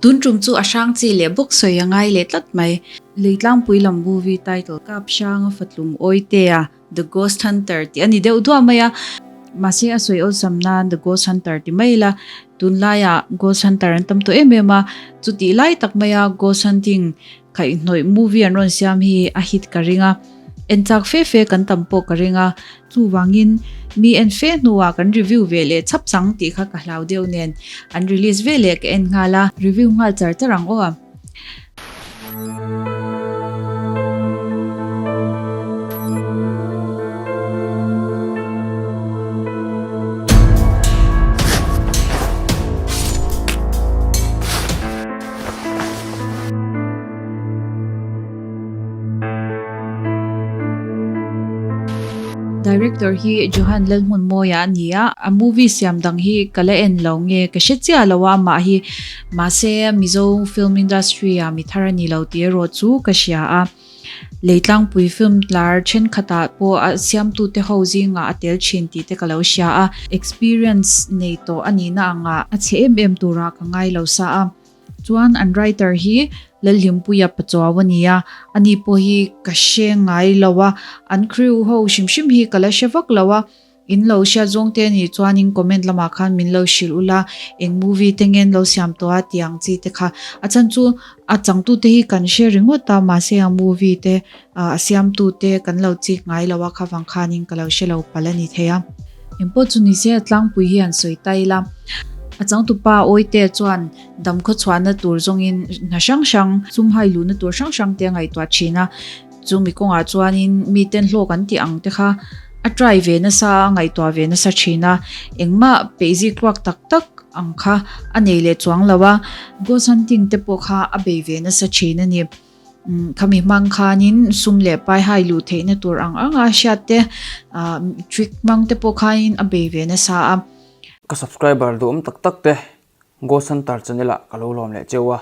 Tun tum chu a hrang chi leh bawk sawi a ngai leh tlat mai. Leitlangpui lam movie title Kap Hranga Fatlum Awitea The Ghost Hunter tih a ni deuh duah mai a, mahse a sawi awlsam nan The Ghost Hunter ti mai ila, tunlaiah Ghost Hunter an tam tawh em em a, chutih lai tak maia Ghost Hunting khaihhnawih movie an rawn siam hi a hit ka ring a, en chak fe fe kan tam pawh ka ring a, chuvangin mi en fe hnuah kan review ve leh chhap chang tih kha ka hlau deuh nen an release ve leh ka en nghal a, review nghal char char ang aw. Director hi Johan Lalhmunmawia a ni a, a movie siam dang hi ka la en lo nge ka hre chiah lo a amah hi Mahse, Mizo film industry ah mi thar a ni lo tih erawh chu ka hria a. Leitlangpui film tlar thenkhatah pawh a siamtute ho zingah a tel thin tih te ka lo hria a. Experience nei tawh a nihna angah a chhe em em turah ka ngai lo sa a. Chuan an writer hi Lalhlimpuia Pachuau a ni a, ani pawh hi ka hre ngai lo a, an crew ho hrim hrim hi ka la hre vak lo a. In lo hriat zawng te anih chuanin comment lamah khan min lo hrilh ula, eng movie te nge an lo siam tawh a tih ang chi te kha. A chhan chu a changtu te hi kan hre ringawt a, mahse a movie te a siamtu te kan lo chik ngai lo a, kha vang khanin ka lo hre lo palh a ni thei a. Engpawh chu ni se a tlangpui hi an sawi ta ila. A changtupa Awite chuan damkhaw chhuahna tur zawngin hna hrang hrang, sum hai luhna tur hrang hrang te a ngaihtuah thin a. Chumi kawngah chuanin miten hlawk an tih ang te kha a try ve nasa a, ngaihtuah ve nasa thin a, engmah peihzik ruak tak tak ang kha a nei leh chuang lo a, ghost hunting te pawh kha a bei ve nasa thin a ni. Khami hmang khanin sum leh pai hai luh theihna tur ang anga hriat te, trick hmang te pawh khanin a bei ve nasa a. Ka subscriber duhawm tak tak te Ghost Hunter channel ah ka lo lawm leh cheu a.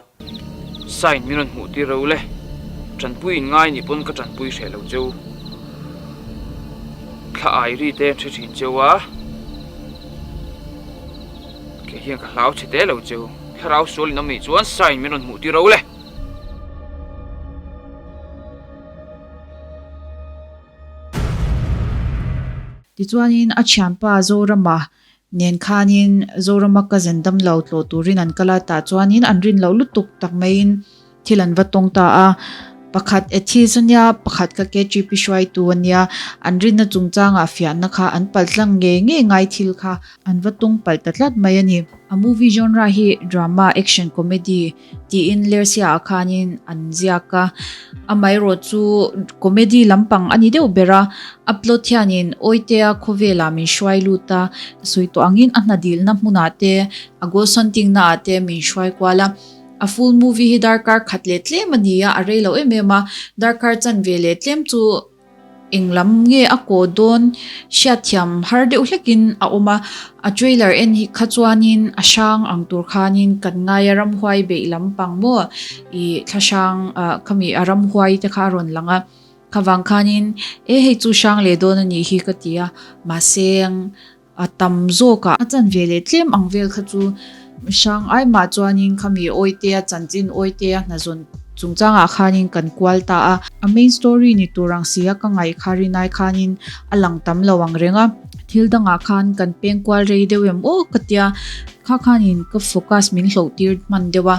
Sign min rawn hmuh tir ro le. Tanpui in ngai nih pawn ka tanpui hreh lo cheu. Thla ai ri te an hre thin cheu a. Kei hian ka hlau chhe te lo cheu. Thlarau sual in awm nih chuan sign min rawn hmuh tir ro le. Tichuanin a thianpa Zorama Nen khanin Zorama cousin damlo tlawh turin an kal a, tah chuanin an rin loh lutuk tak maiin thil an va tawng ta a. Pakhat atheist a nia, pakhat kha KGP hruaitu a nia, an rinna chungchangah fiahna kha an palh tlang ngei ngei ngai thil kha an va tawng palh ta tlat mai a ni. A movie genre hi drama, action, comedy tiin Lersia ah khanin an ziak a, amaherawh chu comedy lampang a ni deuh ber a, a plot hianin Awitea khawvelah min hruai lut a, sawi tawh angin a hna dilna hmunah te, a goal hunting na ah te min hruai kual a, a full movie hi darkar khat leh tlem a ni a, a rei lo em em a, darkar chanve leh tlem chu. Eng lam nge a kaw dawn hriatthiam har deuh hlekin a awm a, a trailer en hi kha chuanin a hrang ang tur khanin kan ngai a ramhuai beih lampang maw ih thla hrang ah khami a ramhuai te kha a rawn lang a, khavang khanin e hei chu hrang leh dawn a nih hi ka ti a, mahse a tam zawk a. A chanve leh tlem ang vel kha chu hrang ai mah chuanin khami Awitea chanchin Awitea hnazawn chungchangah khanin kan kual ta a. A main story ni tur ang si a ka ngaih kha rinai khanin a lang tam lo ang reng a. Thil dangah khan kan peng kual rei deuh em aw ka tia kha khanin ka focus min hloh tir hman deuh a.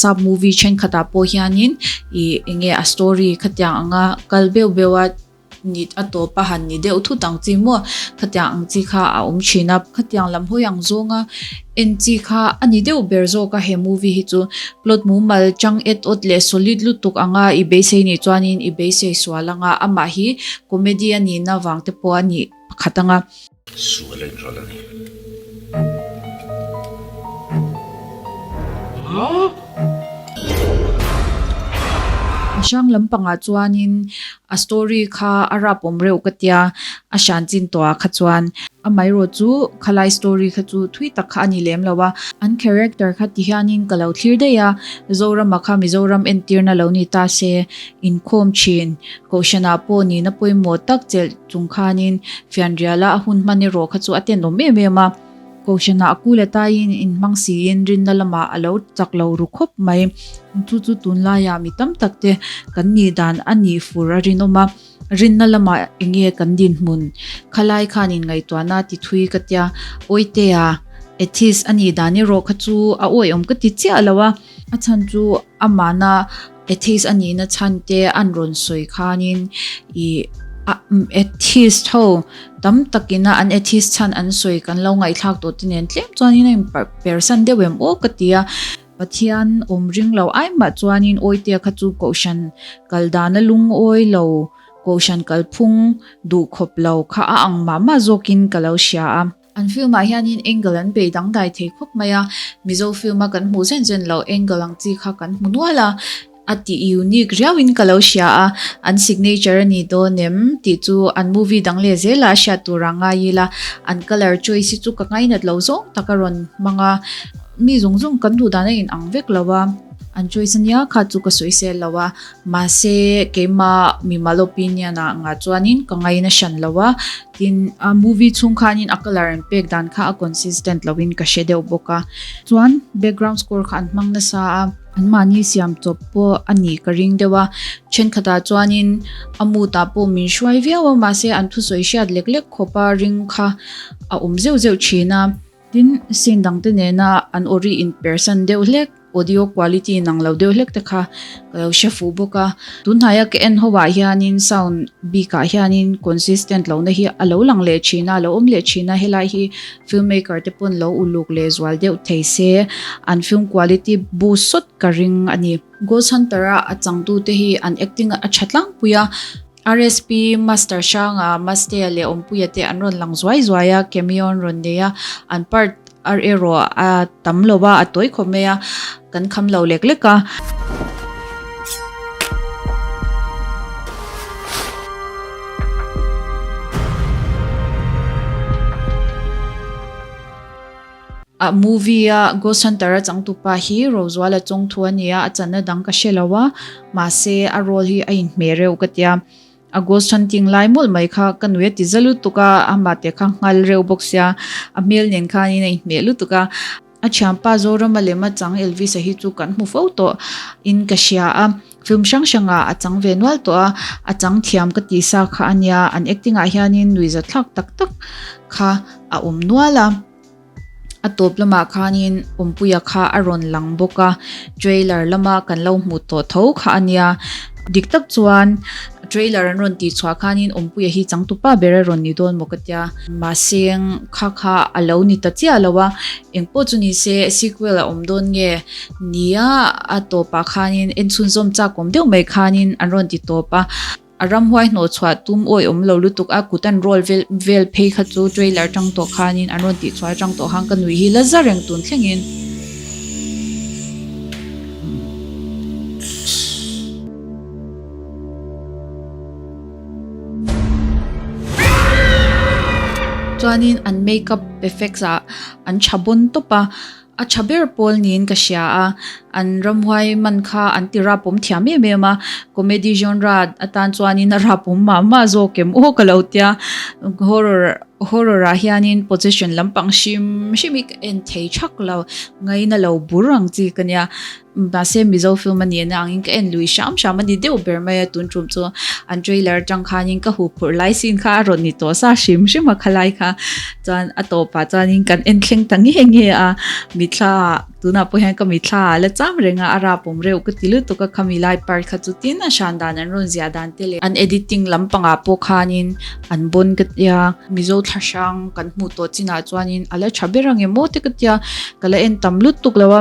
Sap movie thenkhatah pawh hianin ih enge a story khatiang anga kal beuh beuh a. Nit a tawp a han ni deuh thut ang chi maw? Khatiang ang chi kha a awm thin a. Khatiang lam hawi ang zawnga en chi kha a ni deuh ber zawk a he movie hi chu. Plot mumal chang et awt leh solid lutuk anga i beisei nih chuanin i beisei sual anga amah hi comedy a nihna vang te pawh a nih pakhat anga. Sual a inrawlh a ni. A hrang lampangah chuanin a story kha a rap awm reuh ka tia, a hran chin tawhah kha chuan. Amaherawh chu khalai story kha chu thui tak kha a ni lem lo a. An character kha ti hianin ka lo thlir daih a, Zorama kha Mizoram entirna lo ni ta se, inkhawm thin, Kohhranah pawh nihna pawimawh tak chelh chung khanin fianriala a hun hman erawh kha chu a tenawm em em a. Kohhranah a ku leh taiin inhmang siin rinna lamah a lo chak lo ru khawp mai. Chu chu tunlaiah mi tam tak te kan nih dan a nih fur a rinawm a, rinna lamah eng nge kan dinhmun? Khalai khan inngaihtuahna ti thui ka tia, Awitea, atheist a nih dan erawh kha chu a awihawm ka ti chiah lo a, a chhan chu amahna Atheist a nihna chhan te an rawn sawi khanin ih atheist ho tam takina an atheist chhan an sawi kan lo ngaihthlak tawh te nen tlem chuanin a inpersan deuh em aw ka ti a. Pathian awm ring lo ai mah chuanin Awitea kha chu Kohhran kal dana lungawi lo, Kohhran kalphung duh khawp lo kha a ang mah mah zawkin ka lo hria a. An film ah hianin angle an bei dangdai thei khawp mai a, Mizo film a kan hmuh zen zen loh angle ang chi kha kan hmu nual a, a tih unique riauin ka lo hria a, an signature a ni dawn em tih chu an movie dang leh zelah a hriat tur ah ngai ila, an colour choice hi chu ka ngainat lo zawng tak a rawn hmang a, mi zawng zawng kan duh dan a in ang vek lo a, an choice ania kha chu ka sawi sel lo a, mahse keimah mimal opinion ah ngah chuanin ka ngaina hran lo a. Tin, a movie chhung khanin a colour an pek dan kha a consistent loin ka hre deuh bawk a. Chuan background score kha an hmang nasa a, anmahni siam chawp pawh a nih ka ring deuh a. Thenkhatah chuanin a mood ah pawh min hruai viau a, mahse an thusawi hriat lek lek khawpa ring kha a awm zeuh zeuh thin a. Tin, scene dangte nena an awri inpersan deuh hlek, audio quality nang lo deuh hlek te kha ka lo hre fuh bawk a. Tunhnaia ka en ho ah hianin sound bikah hianin consistent lohna hi a lo lang leh thin a, a lo awm leh thin a, helai hi film maker te pawn lo uluk leh zual deuh thei se an film quality boost sawt ka ring a ni. Ghost Hunter a a changtute hi an acting a tha tlangpui a. RSP Master Hranga, Mastea leh Awmpuia te an rawn lang zuai zuai a, cameo an rawn nei a, an part ar erawh a tam lo a, a tawi khawp mai a, kan kham lo lek lek a. A movie a Ghost Hunter a changtupa hi Rozuala chawngthu a ni a, a channa dang ka hre lo a, mahse a role hi a inhmeh reuh ka tia. A ghost hunting lai mawlh mai kha ka nui a ti za lutuk a, amah te kha nghal reuh bawk sia, a hmel nen khanin a inhmeh lutuk a. A thianpa Zorama lem a chang Elvis-a hi chu kan hmu fo tawh in ka hria a, film hrang hrangah a chang ve nual tawh a, a chang thiam ka tih sa kha a nia, an acting ah hianin nuihzathlak tak tak kha a awm nual a. A tawp lamah khanin Awmpuia kha a rawn lang bawk a, trailer lama kan lo hmuh tawh tho kha a nia. Dik tak chuan trailer an rawn tih chhuah khanin Awmpuia hi changtupa ber a rawn ni dawn maw ka tia. Mahse kha kha a lo ni ta chiah lo a, engpawh chu ni se sequel a awm dawn nge nia a tawpah khanin en chhunzawm chak awm deuh mai khanin an rawn ti tawp a. A ramhuai hnawh chhuah tum awi awm lo lutuk a, kut an roll vel vel phei kha chu trailer tang tawh khanin an rawn tih chhuah atang tawh khan ka nui hi la za reng tun thlengin. Chuanin an makeup effects ah an tha bawn tawp a. A tha ber pawl niin ka hria a, an ramhuai man kha an ti rapawm thiam em em a, comedy genre atan chuanin a rapawm mah mah zawk em aw ka lo tia, horror horror ah hianin possession lampang hrim hrim hi ka en thei thak lo, ngaina lo bur ang chi ka nia, mahse Mizo film a nihna angin ka en lui hram hram a ni deuh ber mai a tun tum chu an trailer atang khanin ka huphurh lai scene kha a rawn ni tawh sa hrim hrim a khalai kha. Chuan a tawpah chuanin kan en thleng ta nge nge a, mithla ah tunah pawh hian ka mithla ah la cham reng a, a rap awm reuh ka ti lutuk a, khami lai part kha chu tin a hran dan an rawn ziah dan te leh an editing lampangah pawh khanin an bawn ka tia, Mizo thla hrang kan hmuh tawh chinah chuanin a la tha ber ang em aw te ka tia, ka la en tam lutuk lo a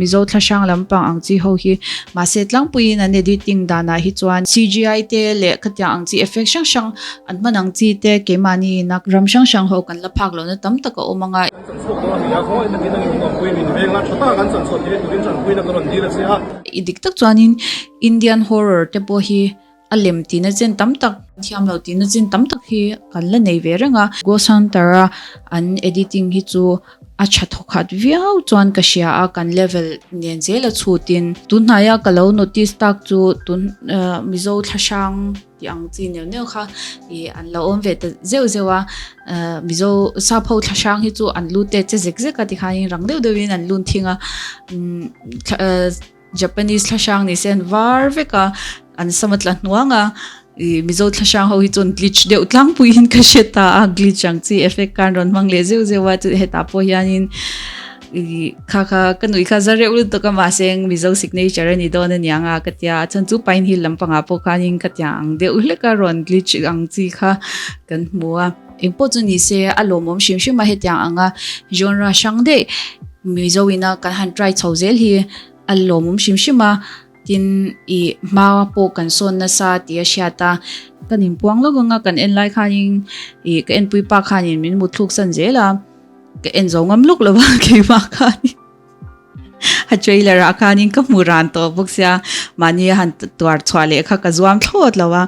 Mizo thla hrang lampang ang chi ho hi, mahse tlangpuiin an editing danah hi chuan CGI te leh khatiang ang chi effect hrang hrang An hman ang chi te keimahni ina ram hrang hrang ho kan la phak lohna tam tak a awm ang a. Kan chanchhuak dawn a ni a, khawngaih takin a ngeiin awmpui min veng la, tha taka kan chanchhuah thei turin chanpuina ka rawn dil a che a. I dik tak chuanin Indian horror te pawh hi A lem tihna chin tam tak, thiam lo tihna chin tam tak hi kan la nei ve reng a. Ghost Hunter a an editing hi chu a tha thawkhat viau chuan ka hria a, kan level nen zel a chhutin. Tunhnaia ka lo notice tak chu tun Mizo thlahrang tih ang chi neuh neuh kha ih an lo awm ve ta zeuh zeuh a, Mizo sap ho thlahrang hi chu an lu te che zek zek a tikhanin rang deuh deuhin an lun thing a, Japanese thlahrang ni se an var vek a, an sam a tla hnuang a, ih Mizo thlahrang ho hi chuan glitch deuh tlangpuiin ka hre ta a, glitch ang chi effect khan rawn hmang leh zeuh zeuh a, chu hetah pawh hianin ih kha kha ka nuih kha za reuh lutuk a mahse Mizo signature a ni dawn a niang a ka tia a, chuan chu Pine Hill lampangah pawh khanin ka tia ang deuh hlek a rawn glitch ang chi kha kan hmu a. Engpawh chu ni se a lawmawm hrim hrim a hetiang anga genre hrang daih Mizo ina kan han try chho zel hi a lawmawm hrim hrim a, tin ih hma pawh kan sawn nasa tih a hriat a. Kan inpuang lawk anga kan en lai khanin ih ka enpui pa khanin min mutthluk san zel a, ka en zo ngam lawk lo va keimah khanin a trailer ah khanin ka hmu ran tawh bawk sia mahni a han tuar chhuah leh kha ka zuam thlawt lo a,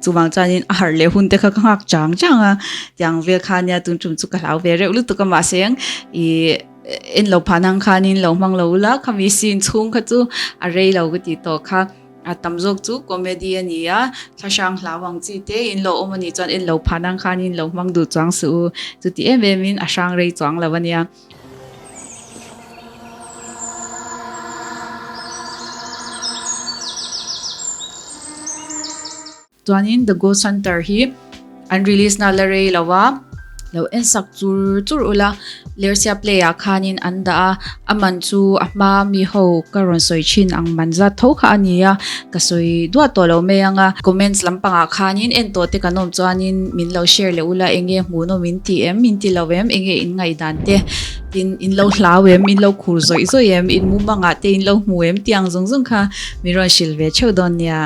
chuvang chuanin a harh leh hun te kha ka nghak chang chang a, tiang vel kha nia tun tum chu ka hlau ve reuh lutuk a mahse ih. En lo phan ang khanin lo hmang lo ula, khami scene chhung kha chu a rei lo ka tih tawh kha. A tam zawk chu comedy a ni a, thlahrang hlau ang chi te in lo awm a nih chuan en lo phan ang khanin lo hmang duh chuang suh u. Chuti em em in a hrang rei chuang lo a nia. Chuanin The Ghost Hunter hi an release na la rei lo a, lo en sak chur chur ula, Lersia Play ah khanin an dah a, a man chu a hma mi ho ka rawn sawi thin ang man zat tho kha a ni a, ka sawi duah tawh lo mai ang a. Comments lampangah khanin en tawh te kan awm chuanin min lo share leh ula, enge hmuhnawm in ti em, min ti lo em, enge in ngaihdan te, tin in lo hlau em, in lo khur zawih zawih em, in mumangah te in lo hmu em tih ang zawng zawng kha min rawn hrilh ve theuh dawn nia.